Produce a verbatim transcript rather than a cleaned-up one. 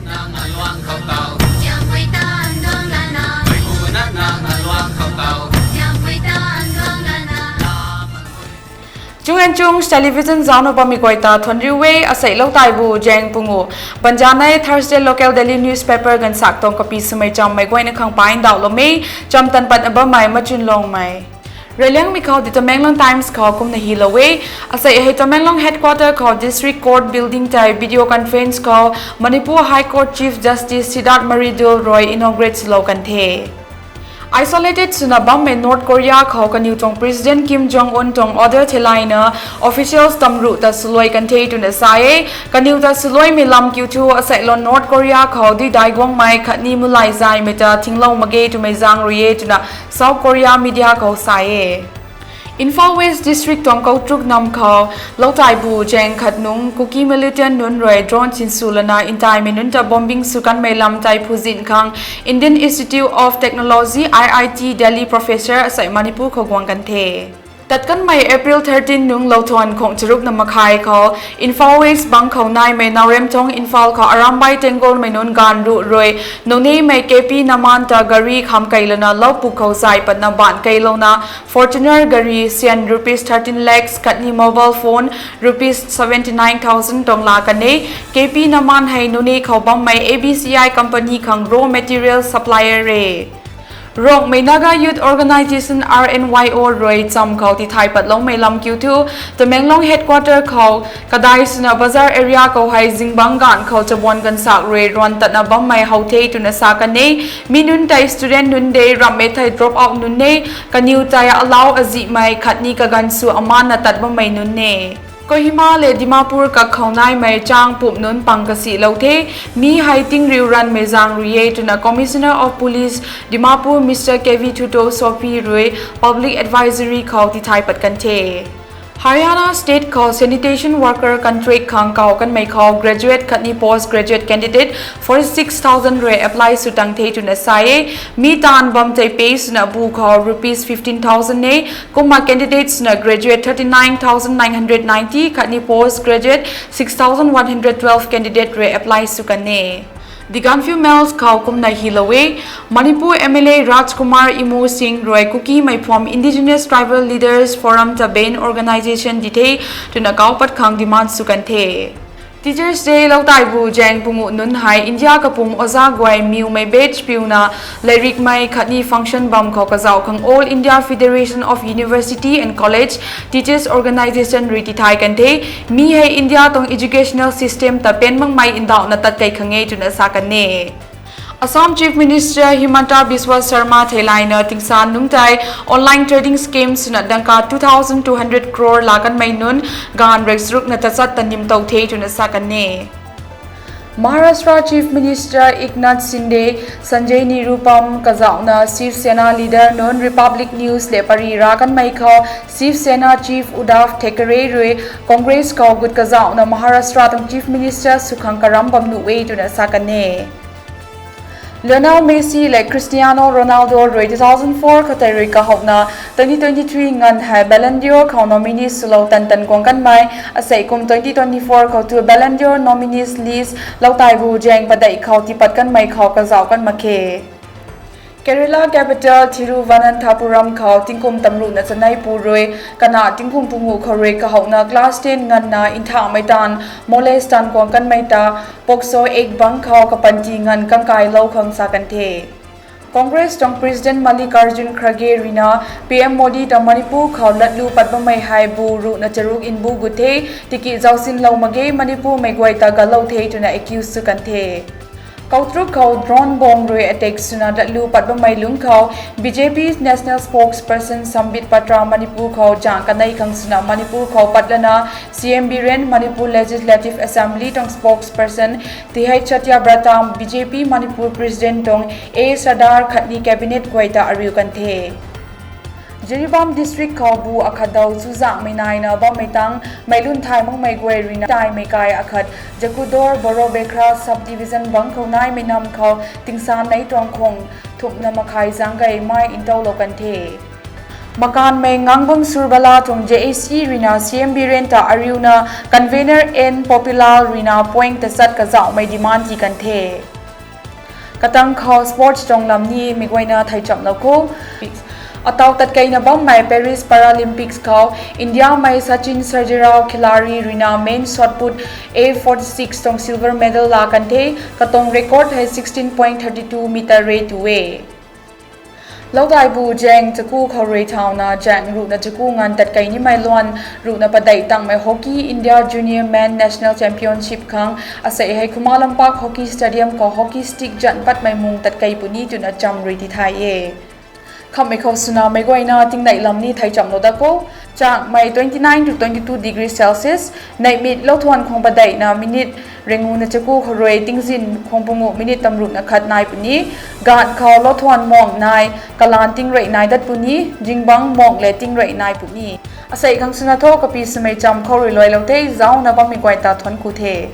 Nang aluang khou tau. Tiangpui tan duang lana. Mei pu na nang aluang khou tau. Tiangpui tan duang lana. Chung and Chung Television zauc na bammei guay ta thuanriu e, aseihlou taibu zaeng pungu. Banjanei Thursday local daily newspaper gansak tuang kapi swmei chammei guayna khang paindauhlou me, cham tan patna bammei Machunlongmei. Reyliangmei khou The Tamenglong Times khou kumna hilou e, asei hei Tamenglong headquarter khou District Court building tei video conference khou Manipur High Court Chief Justice Sidharth Maridul rui inaugurate swlou kan the. Isolated swna bammei North Korea khou kaniw tuang President Kim Jong Un tuang order theilayna officials tamruh ta swluai kan the twna sa e. Kaniw ta swluaimei lam kiu thu aseilou North Korea khou dui dai guangmei khatni mulai zaymei ta thinglou mak ge twmei zaeng rui e twna South Korea media khou sa e. Imphal West District tuang Koutruk nam khou lou taibu zaeng khat nung Kuki militant nunc rui drone sinsw lana ntaimei nunc ta bombing sw kanmei lam tei phuzin khang Indian Institute of Technology, I I T, Delhi professor asei Manipur khou guang kan the. Tat kanmei April thirteen nung lou thuan khang charuk na makhai khou Imphal West bang khou naimei Naoremthong Imphal khou Arambai Tenggolmei nunc gaanv ruh rui Nonemei K P Naman ta gari kham kei lana lou puk khou zay patna baanc keilouna Fortuner gari sian rupees thirteen lakhs khatni mobile phone rupees seventy nine thousand tuang laa kan e. K P Naman hei None khou bammei A B C I company khang raw material supplier e. Rongmei Naga Youth Organisation, R N Y O rui cham khou tithay patloumei lam kiu thu, Tamenglong headquarter khou kadai swna bazar area khou hei zingbangc gaanv khou chabuan gansak rui ruan tatna bammei how the twna sa kan e. Mi nunc tei student nunc de, ramhmei thei drop out nunc e, kaniw tei alau azihmei khatni kaganv sw amanna tat bammei nunc e. Kohima le Dimapur kak khou naimei chang pumh nunc pang kasihlou the. Mi hei tingriu ranvmei zaeng rui e twna Commissioner of Police Dimapur Mister K V Thuto Sopi rui public advisory khou tithay pat kan the. Haryana state khou sanitation worker contract khang kau kanmei khou graduate khatni post graduate candidate forty six thousand rui apply sw tang the twna sa e. Mi taanv bam tei pay swna bu khou rupees fifteen thousand e. Kumna candidates na graduate thirty nine thousand nine hundred ninety khatni post graduate six thousand one hundred twelve candidate rui apply sw kan e. The Gaanphiu Mail khou kumna hilou e, Manipur M L A Rajkumar Imo Singh rui Kukimei pham Indigenous Tribal Leaders Forum ta ban organisation di the twna kau pat khang demand sw kan the. Teachers Day lou taibu zaeng pungu nunc hei India kapwm oja guay miwmei batch piuna leirikmei khatni function bam khou kazauh khang All India Federation of University and College Teachers Organisation rui tithay kan the. Mi hei India tuang educational system ta pen makmei ndauhna tat kei khang e twna sa kan e. Assam Chief Minister Himanta Biswa Sarma theilayna tingsaengc nungc tei online trading scheme swna dangka two thousand two hundred crore laa kanmei nunc gaanv rui charuk na tachat ta nimtow the twna sa kan e. Maharashtra Chief Minister Eknath Shinde, Sanjay Nirupam kazauhna Shiv Sena leader nunc Republic News le pary ra kanmei khou Shiv Sena Chief Uddhav Thackeray rui Congress khou gut kazauhna Maharashtra tuang Chief Minister sw khang karam bam nuh e twna sa kan e. Lionel Messi le Cristiano Ronaldo rui two thousand four khatei rui kahowhna twenty twenty-three nganv hei Ballon d'Or khou nominees swlou tan tan guang kanmei, asei kum twenty twenty-four khou tu Ballon d'Or nominees list lou taibu zaeng padeih khou tiipat kanmei khou kazauh kan mak khe. Kerala capital Thiruvananthapuram khou tingkum tamruhna chanei pu rui kana tingkum pungu khou rui kahowhna class ten nganvna nthakmei taanv molest tan guang kanmei ta POCSO Act bang khou kapanty nganv kangkailou khang sa kan the. Congress tuang President Mallikarjun Kharge ruina P M Modi ta Manipur khou latlu pat bammei hei bu ruhna charuk nbu gut the, tiki zausinlou mak ge, Manipurmei guay ta galou the twna accuse sw kan the. Koutruk khou drone bomb rui attack swna latlu pat bammei lungc khou B J P National Spokesperson Sambit Patra Manipur khou zang kanei khang swna Manipur khou patlana C M Biren, Manipur Legislative Assembly tuang spokesperson T H Satyabrata, B J P Manipur President tuang A Sadar khatni cabinet guay ta ariu kan the. Jiribam District khou bu akhat daw chuzaenghmei naina bammei tang meic lun thay makmei guay ruina taimei kai akhat Jakudor Borobekra Subdivision bang khou naimei nam khou tingsaengc nei tuang khwang thumhna makhai zaeng gay mei ntowlou kan the. Makanmei Ngangbam Surbala tuang J A C ruina C M Biren ta ariuna convener N Popilal ruina point tachat kazauhmei demand ti kan the. Katang khou sports tuang lam ni mei guayna thei chamlou kho. Atau tatkeina bammei Paris Paralympics khou Indiamei Sachin Sergirao khilari ruina men shot put A forty six tuang silver medal laa kan the, katuang record hei sixteen point thirty two meter re tu e. Loudaibu zaeng chaku khou rui thauna zaeng ruhna chaku nganv tatkei nimei luan ruhna padeih tangmei Hockey India Junior Men National Championship khang asei hei Khuma Lampak Hockey Stadium khou hockey stick zanh patmei mung tatkei puni twna cham rui tithay e. Khamhmei khou swna mei guayna tingneih lam ni thei chamlou dat kho. Changmei twenty nine to twenty two degree Celsius, neihmit louthuan khang padeihna minute ringuna chaku khou rui tingzin khang pungu minute tamruhna khat nai puni. Ganv khou louthuan muang nai, kalan tingrey nai dat puni, zingbangc muang le tingrey nai puni. Asei khang swna tho kapi swmei cham khou rui luailou the, zauna bammei guay ta thuanc ku the.